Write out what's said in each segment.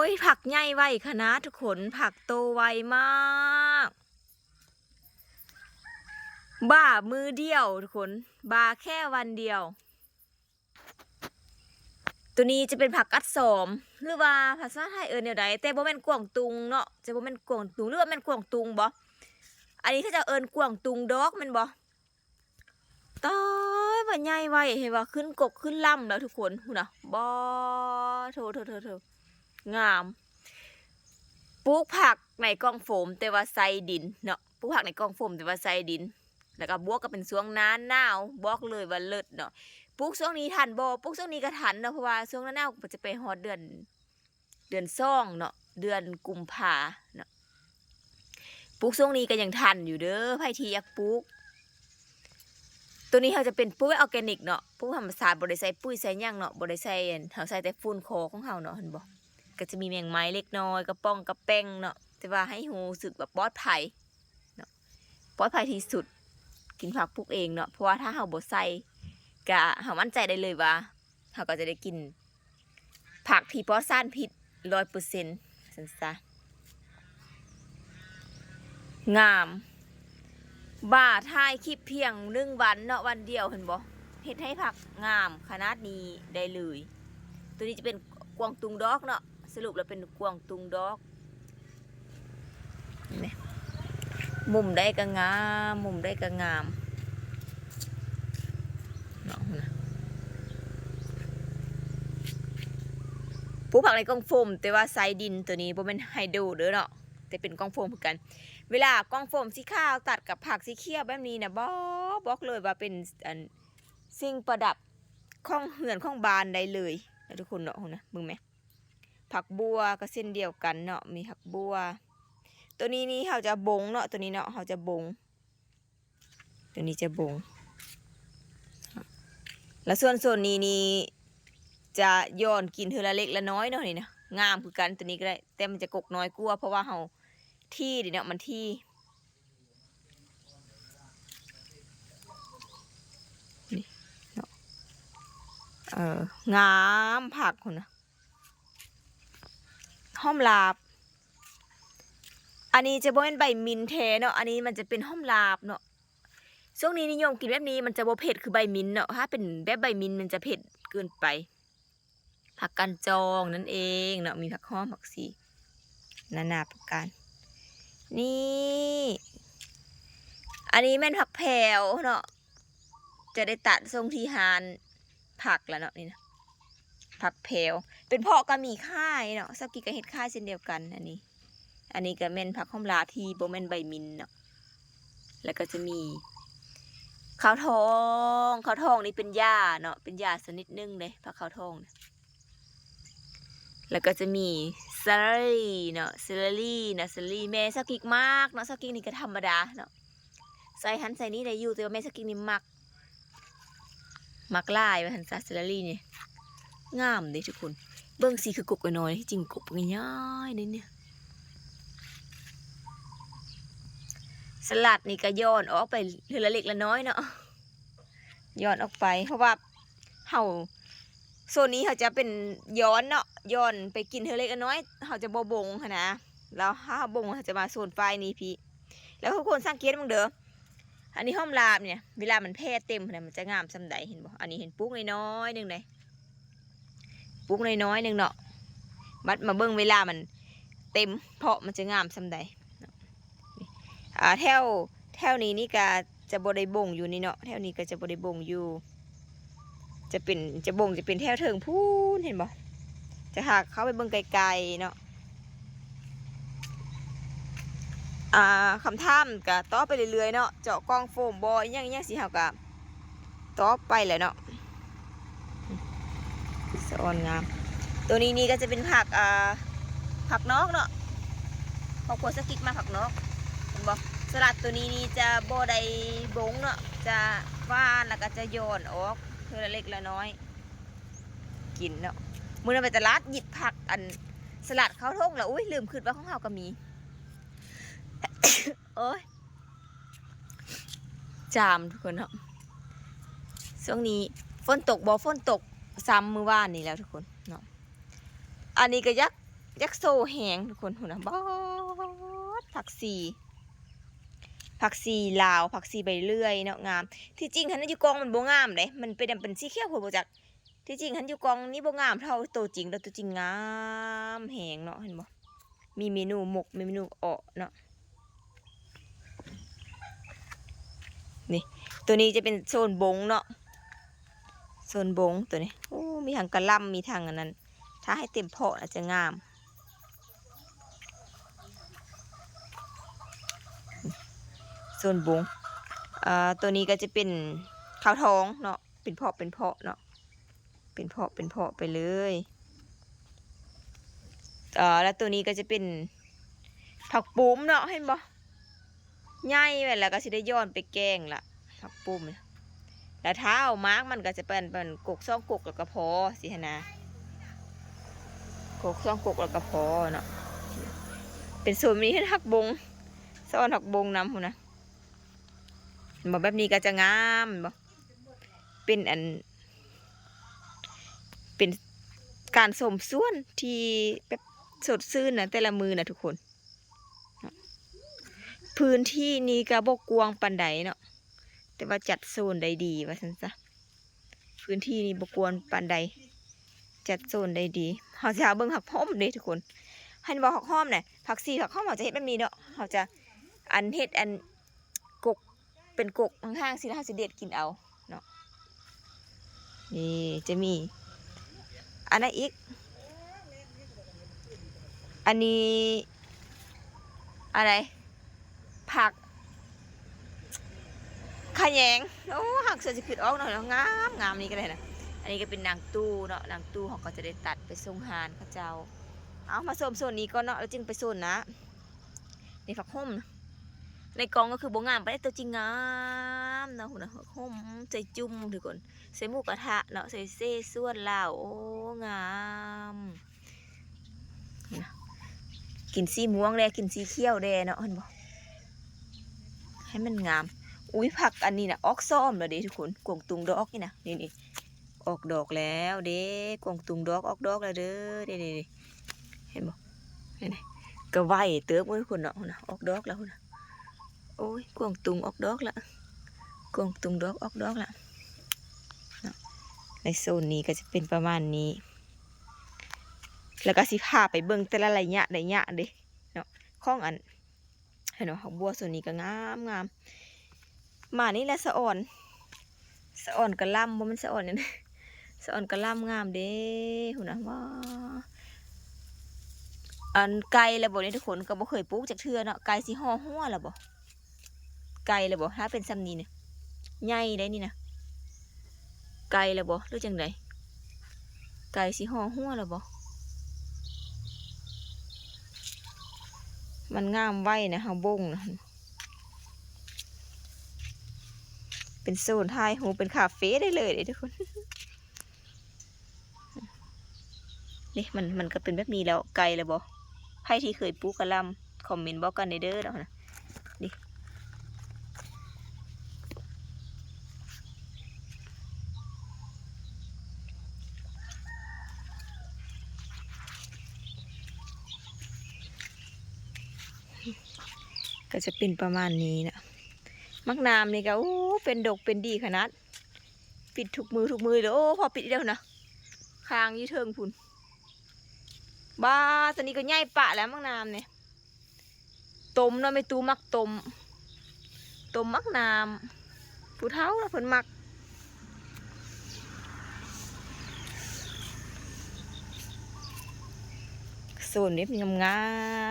ອ້ ຜັກໃຫຍ່ໄວຂະໜາດທຸກຄົນ ຜັກໂຕໄວມາກ ບາມືດຽວທຸກຄົນ ບາແຄ່ວັນດຽວ. ໂຕນີ້ຈະເປັນຜັກກັດສອມ ຫຼືວ່າພາສາໄທເອີ້ນແນວໃດ ແຕ່ບໍ່ແມ່ນກວາງຕຸງເນາະ ຈະບໍ່ແມ່ນກວາງຕຸງ ຫຼືວ່າແມ່ນກວາງຕຸງບໍ່? ອັນນີ້ເຂົາເຈົ້າເອີ້ນກວາງຕຸງດອກແມ່ນບໍ່? ຕາຍ ວ່າໃຫຍ່ໄວ ເຫັນວ່າຂຶ້ນກົກຂຶ້ນລຳແລ້ວທຸກຄົນ ພຸ້ນນະ ບໍ່ ໂທ້ໆໆໆ ງາມ. ປູກຜັກໃນກ່ອງໂຟມ ແຕ່ວ່າໃສ່ດິນເນາະ ປູກຜັກໃນກ່ອງໂຟມ ແຕ່ວ່າໃສ່ດິນ ແລ້ວກໍບວກກັບເປັນຊ່ວງໜ້າໜາວ ບອກເລີຍວ່າເລີດເນາະ. ປູກຊ່ວງນີ້ທັນບໍ່? ປູກຊ່ວງນີ້ກໍທັນເນາະ ເພາະວ່າຊ່ວງໜ້າໜາວກໍຈະໄປຮອດເດືອນ ເດືອນສອງເນາະ ເດືອນກຸມພາເນາະ. ປູກຊ່ວງນີ້ກໍຍັງທັນຢູ່ເດີ ໃຜທີ່ຢາກປູກ. ໂຕນີ້ເຮົາຈະເປັນປູກແບບອອແກນິກເນາະ ປູກທຳມະຊາດ ບໍ່ໄດ້ໃສ່ປຸຍໃສ່ຫຍັງເນາະ ບໍ່ໄດ້ໃສ່ ເຮົາໃສ່ແຕ່ຝຸ່ນຄໍຂອງເຮົາເນາະ ເຫັນບໍ່? ກໍຈະມີແມງໄມ້ເລັກນ້ອຍ ກະປ່ອງກະແປງເນາະ ແຕ່ວ່າໃຫ້ຮູ້ສຶກວ່າປອດໄພເນາະ ປອດໄພທີ່ສຸດ ກິນຜັກປູກເອງເນາະ ເພາະວ່າຖ້າເຮົາບໍ່ໃສ່ ກະ ເຮົາໝັ້ນໃຈໄດ້ເລີຍວ່າ ເຮົາກໍຈະໄດ້ກິນຜັກທີ່ປອດສານພິດຮ້ອຍເປີເຊັນ ວ່າຊັ້ນຊະ. ງາມ ບາຖ່າຍຄລິບພຽງໜຶ່ງວັນເນາະ ວັນດຽວ ເຫັນບໍ່? ເຮັດໃຫ້ຜັກງາມຂະໜາດນີ້ໄດ້ເລີຍ. ໂຕນີ້ຈະເປັນກວາງຕຸງດອກເນາະ ສະຫຼຸບແລ້ວເປັນກວາງຕຸງດອກ. ນີ້ ມຸມໃດກໍງາມ ມຸມໃດກໍງາມເນາະ ປູກຜັກໃນກ່ອງໂຟມ ແຕ່ວ່າໃສ່ດິນ ໂຕນີ້ບໍ່ແມ່ນໄຮໂດຣເດີເນາະ ແຕ່ເປັນກ່ອງໂຟມຄືກັນ. ເວລາກ່ອງໂຟມສີຂາວຕັດກັບຜັກສີຂຽວແບບນີ້ນະ ບອກ ບອກເລີຍວ່າເປັນ ອັນ ສິ່ງປະດັບຂອງເຮືອນຂອງບ້ານໄດ້ເລີຍນະທຸກຄົນເນາະ. ພຸ້ນນະ ເບິ່ງແມ ຜັກບົ່ວກໍເຊັ່ນດຽວກັນເນາະ ມີຜັກບົ່ວ. ໂຕນີ້ນີ້ເຮົາຈະບົງເນາະ ໂຕນີ້ເນາະ ເຮົາຈະບົງ ໂຕນີ້ຈະບົງ ແລ້ວສ່ວນ ສ່ວນນີ້ນີ້ຈະຫຍ້ອນກິນເທື່ອລະເລັກລະນ້ອຍເນາະ. ນີ້ນະ ງາມຄືກັນ ໂຕນີ້ກໍໄດ້ ແຕ່ມັນຈະກົກນ້ອຍກວ່າ ເພາະວ່າເຮົາຖີ່ເດເນາະ ມັນຖີ່. ນີ້ເນາະ ເອີ ງາມຄັກພຸ້ນນະ. ຫອມລາບ ອັນນີ້ຈະບໍ່ແມ່ນໃບມິນແທ້ເນາະ ອັນນີ້ມັນຈະເປັນຫອມລາບເນາະ. ຊ່ວງນີ້ນິຍົມກິນແບບນີ້ ມັນຈະບໍ່ເຜັດຄືໃບມິນເນາະ ຖ້າເປັນແບບໃບມິນມັນຈະເຜັດເກີນໄປ. ຜັກການຈອງນັ້ນເອງເນາະ ມີຜັກຫອມ ຜັກຊີ ນານາປະການ. ນີ້ ອັນນີ້ແມ່ນຜັກແພວເນາະ ຈະໄດ້ຕັດສົ່ງທີ່ຮ້ານຜັກລະເນາະ. ນີ້ນະ ຜັກແພວ ເປັນເພາະກໍມີຂາຍເນາະ ສາວກິກກໍເຮັດຂາຍເຊັ່ນດຽວກັນ. ອັນນີ້ ອັນນີ້ກໍແມ່ນຜັກຫອມລາບທີ່ບໍ່ແມ່ນໃບມິນເນາະ. ແລ້ວກໍຈະມີຂາວທອງ ຂາວທອງນີ້ເປັນຢາເນາະ ເປັນຢາຊະນິດໜຶ່ງເດ້ ຜັກຂາວທອງນະ. ແລ້ວກໍຈະມີເຊີຣີເນາະ ເຊີຣີນະ ເຊີຣີ ແມ່ສາວກິກມັກເນາະ. ສາວກິກນີ້ກໍທຳມະດາເນາະ ໃສ່ຫັ້ນໃສ່ນີ້ໄດ້ຢູ່ ແຕ່ວ່າແມ່ສາວກິກນີ້ມັກ ມັກຫຼາຍວ່າຊັ້ນຊະ. ເຊີຣີນີ້ງາມເດ້ທຸກຄົນ ເບິ່ງຊິຄືກົກນ້ອຍໆ ທີ່ຈິງກົກໃຫຍ່ໆເດ້ນີ້. ສະຫຼັດນີ້ກໍຫຍ້ອນອອກໄປເທື່ອລະເລັກລະນ້ອຍເນາະ ຫຍ້ອນອອກໄປ ເພາະວ່າເຮົາ ໂຊນນີ້ເຮົາຈະເປັນຫຍ້ອນເນາະ ຫຍ້ອນໄປກິນເທື່ອເລັກລະນ້ອຍ ເຮົາຈະບໍ່ບົງຫັ້ນນະ. ແລ້ວຖ້າເຮົາບົງ ເຮົາຈະມາໂຊນຝ່າຍນີ້ພີ້. ແລ້ວທຸກຄົນສັງເກດເບິ່ງເດີ ອັນນີ້ຫອມລາບນີ້ ເວລາມັນແຜ່ເຕັມຫັ້ນນະ ມັນຈະງາມສ່ຳໃດ ເຫັນບໍ່? ອັນນີ້ເຫັນປູກນ້ອຍໆໜຶ່ງເດ້ ປູກນ້ອຍໆໜຶ່ງເນາະ ບັດມາເບິ່ງເວລາມັນເຕັມເພາະ ມັນຈະງາມສ່ຳໃດ. ອ່າ ແຖວ ແຖວນີ້ນີ້ກະຈະບໍ່ໄດ້ບົງຢູ່ນີ້ເນາະ ແຖວນີ້ກະຈະບໍ່ໄດ້ບົງຢູ່ ຈະເປັນ ຈະບົງຈະເປັນແຖວເທິງພຸ້ນ ເຫັນບໍ່? ຈະຫາເຂົ້າໄປເບິ່ງໄກໆເນາະ. ອ່າ ຄຳຖາມກະຕອບໄປເລື້ອຍໆເນາະ ເຈາະກ່ອງໂຟມບໍ່ ອີ່ຫຍັງອີ່ຫຍັງຊີ້ ເຮົາກະຕອບໄປແຫຼະເນາະ. ສະອອນງາມ ໂຕນີ້ນີ້ກໍຈະເປັນຜັກ ອ່າ ຜັກນອກເນາະ ຄອບຄົວສາວກິກມັກຜັກນອກ ເຫັນບໍ່? ສະຫຼັດໂຕນີ້ນີ້ຈະບໍ່ໄດ້ບົງເນາະ ຈະຫວ່ານ ແລ້ວກໍຈະຫຍ້ອນອອກເທື່ອລະເລັກລະນ້ອຍ ກິນເນາະ. ມື້ນັ້ນໄປຕະຫຼາດ ຫຍິບຜັກ ອັນ ສະຫຼັດເຂົ້າຖົງລະ ອຸ້ຍ ລືມຄິດວ່າຂອງເຮົາກໍມີ ໂອ້ຍ ຈາມທຸກຄົນເນາະ. ຊ່ວງນີ້ຝົນຕົກບໍ່? ຝົນຕົກຊ່ຳມື້ວານນີ້ແລ້ວທຸກຄົນເນາະ. ອັນນີ້ກໍຢາກ ຢາກໂຊແຮງທຸກຄົນ. ພຸ້ນນະ ບາດ ຜັກຊີ ຜັກຊີລາວ ຜັກຊີໃບເລື່ອຍເນາະ ງາມ. ທີ່ຈິງຫັ້ນນະ ຢູ່ກ້ອງມັນບໍ່ງາມເດ້ ມັນເປັນ ເປັນສີຂຽວໂພດບໍ່ຈັກ. ທີ່ຈິງຫັ້ນຢູ່ກ້ອງນີ້ບໍ່ງາມເທົ່າໂຕຈິງດອກ ໂຕຈິງງາມແຮງເນາະ ເຫັນບໍ່? ມີເມນູໝົກ ມີເມນູເອາະເນາະ. ນີ້ ໂຕນີ້ຈະເປັນໂຊນບົງເນາະ ໂຊນບົງໂຕນີ້. ໂອ້ ມີທັງກະຫຼ່ຳ ມີທັງອັນນັ້ນ ຖ້າໃຫ້ເຕັມເພາະອາດຈະງາມ. ໂຊນບົງ ເອີ ໂຕນີ້ກໍຈະເປັນເຂົ້າທອງເນາະ ເປັນເພາະ ເປັນເພາະເນາະ ເປັນເພາະ ເປັນເພາະໄປເລີຍ. ເອີ ແລ້ວໂຕນີ້ກໍຈະເປັນຜັກປຸ້ມເນາະ ເຫັນບໍ່? ໃຫຍ່ແລ້ວກໍຊິໄດ້ຍ້ອນໄປແກງລະ ຜັກປຸ້ມ. ແລ້ວຖ້າເອົາໝາກມັນກໍຈະເປັນ ເປັນກົກສອງກົກແລ້ວກໍພໍ ຊີ້ຫັ້ນນະ ກົກສອງກົກແລ້ວກໍພໍເນາະ. ເປັນໂຊນນີ້ເຫັນຜັກບົງ ສະອອນຜັກບົງນຳພຸ້ນນະ. ເຫັນບໍ່? ແບບນີ້ກໍຈະງາມ ເຫັນບໍ່? ເປັນອັນ ເປັນການຊົມສວນທີ່ແບບສົດຊື່ນນະ ແຕ່ລະມື້ນະທຸກຄົນ. ພື້ນທີ່ນີ້ກໍບໍ່ກວ້າງປານໃດເນາະ ແຕ່ວ່າຈັດໂຊນໄດ້ດີວ່າຊັ້ນຊະ. ພື້ນທີ່ນີ້ບໍ່ກວ້າງປານໃດ ຈັດໂຊນໄດ້ດີ. ເຮົາຊິຫາເບິ່ງຜັກຫົ່ມເດ້ທຸກຄົນ. ເຫັນບໍ່? ຜັກຫອມນະ ຜັກຊີ ຜັກຫອມ ເຮົາຈະເຮັດແບບນີ້ເນາະ ເຮົາຈະອັນເຮັດອັນ ກົກ ເປັນກົກຫ່າງໆ ຊີ້ ແລ້ວເຮົາຊິເດັດກິນເອົາເນາະ. ນີ້ຈະມີອັນນັ້ນອີກ ອັນນີ້ອັນໃດ ຜັກຂະແຍງ. ໂອ້ ຫາກເສືອຊິຄິດອອກເນາະ ງາມໆ ນີ້ກໍໄດ້ນະ. ອັນນີ້ກໍເປັນນາງຕູ້ເນາະ ນາງຕູ້ເຮົາກໍຈະໄດ້ຕັດໄປສົ່ງຮ້ານເຂົາເຈົ້າ. ເອົາ ມາຊົມໂຊນນີ້ກ່ອນເນາະ ແລ້ວຈຶ່ງໄປໂຊນໜ້າ. ນີ້ຜັກຫົ່ມ ໃນກ້ອງກໍຄືບໍ່ງາມປານໃດ ຕົວຈິງງາມເນາະ. ພຸ້ນນະ ຜັກຫົ່ມໃສ່ຈຸ່ມທຸກຄົນ ໃສ່ໝູກະທະເນາະ ໃສ່ເສສວນລາວ ໂອ້ ງາມ. ພຸ້ນນະ ກິນສີມ່ວງແດ່ ກິນສີຂຽວແດ່ເນາະ ເຫັນບໍ່? ໃຫ້ມັນງາມ. ອຸ້ຍ ຜັກອັນນີ້ນະ ອອກຊອມແລ້ວເດ້ທຸກຄົນ ກວາງຕຸງດອກນີ້ນະ ນີ້ໆ ອອກດອກແລ້ວເດ້ ກວາງຕຸງດອກອອກດອກແລ້ວເດີ ນີ້ໆ ເຫັນບໍ່? ນີ້ໆ ກໍໄວເຕີບເວີ້ຍທຸກຄົນເນາະ. ພຸ້ນນະ ອອກດອກແລ້ວພຸ້ນນະ. ໂອ້ຍ ກວາງຕຸງອອກດອກລະ ກວາງຕຸງດອກອອກດອກລະເນາະ. ໃນໂຊນນີ້ກໍຈະເປັນປະມານນີ້ ແລ້ວກໍຊິພາໄປເບິ່ງແຕ່ລະໄລຍະໄລຍະເດ້ເນາະ ຂອງອັນ ເຫັນບໍ່? ຜັກບົວໂຊນນີ້ກໍງາມໆ. ມານີ້ແຫຼະສະອອນ ສະອອນກະຫຼ່ຳ ບໍ່ແມ່ນສະອອນຫຍັງ ສະອອນກະຫຼ່ຳງາມເດ້. ພຸ້ນນະ ວ້າ ອັນ ໃກ້ແລ້ວບໍ່ນີ້ທຸກຄົນ? ກໍບໍ່ເຄີຍປູກຈັກເທື່ອເນາະ. ໃກ້ຊິຫໍ່ຫົວແລ້ວບໍ່? ໃກ້ແລ້ວບໍ່? ຖ້າເປັນຊ່ຳນີ້ນະ ໃຫຍ່ໄດ໋ນີ້ນະ. ໃກ້ແລ້ວບໍ່ ຫຼືຈັ່ງໃດ? ໃກ້ຊິຫໍ່ຫົວແລ້ວບໍ່? ມັນງາມໄວນະ ເຮົາບົ່ງນະ. ເປັນໂຊນຖ່າຍຮູບ ເປັນຄາເຟໄດ້ເລີຍເດ້ທຸກຄົນ. ນີ້ ມັນ ມັນກໍເປັນແບບນີ້ແລ້ວ. ໄກແລ້ວບໍ່? ໃຜທີ່ເຄີຍປູກກະຫຼ່ຳ ຄອມເມັນບອກກັນແດ່ເດີເນາະ. ນີ້ ກໍຈະເປັນປະມານນີ້ນະ. ໝາກໜາມນີ້ກໍ ໂອ້ ເປັນດົກເປັນດີຂະໜາດ. ປິດທຸກມື້ ທຸກມື້ເລີຍ. ໂອ້ ພໍປິດອີກແລ້ວນະ ຄ້າງຢູ່ເທິງພຸ້ນ. ບ້າ ຕອນນີ້ກໍໃຫຍ່ປະແລ້ວໝາກໜາມນີ້. ຕົ້ມເນາະ ແມ່ຕູ້ມັກຕົ້ມ ຕົ້ມໝາກໜາມ. ຜູ້ເຖົ້າລະເພິ່ນມັກ. ໂຊນນີ້ງາ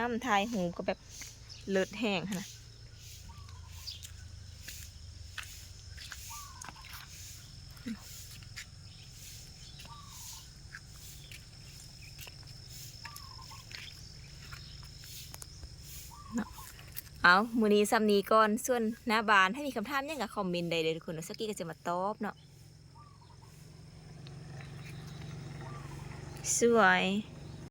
ມໆ ຖ່າຍຮູບກໍແບບເລີດແຮງຫັ້ນນະ. ເນາະ ເອົາ ມື້ນີ້ຊ່ຳນີ້ກ່ອນ. ສ່ວນໜ້າບ້ານ ໃຜມີຄຳຖາມຫຍັງກໍຄອມເມັນໄດ້ເດີທຸກຄົນເນາະ. ສະກີກໍຈະມາຕອບເນາະ. ສວຍ.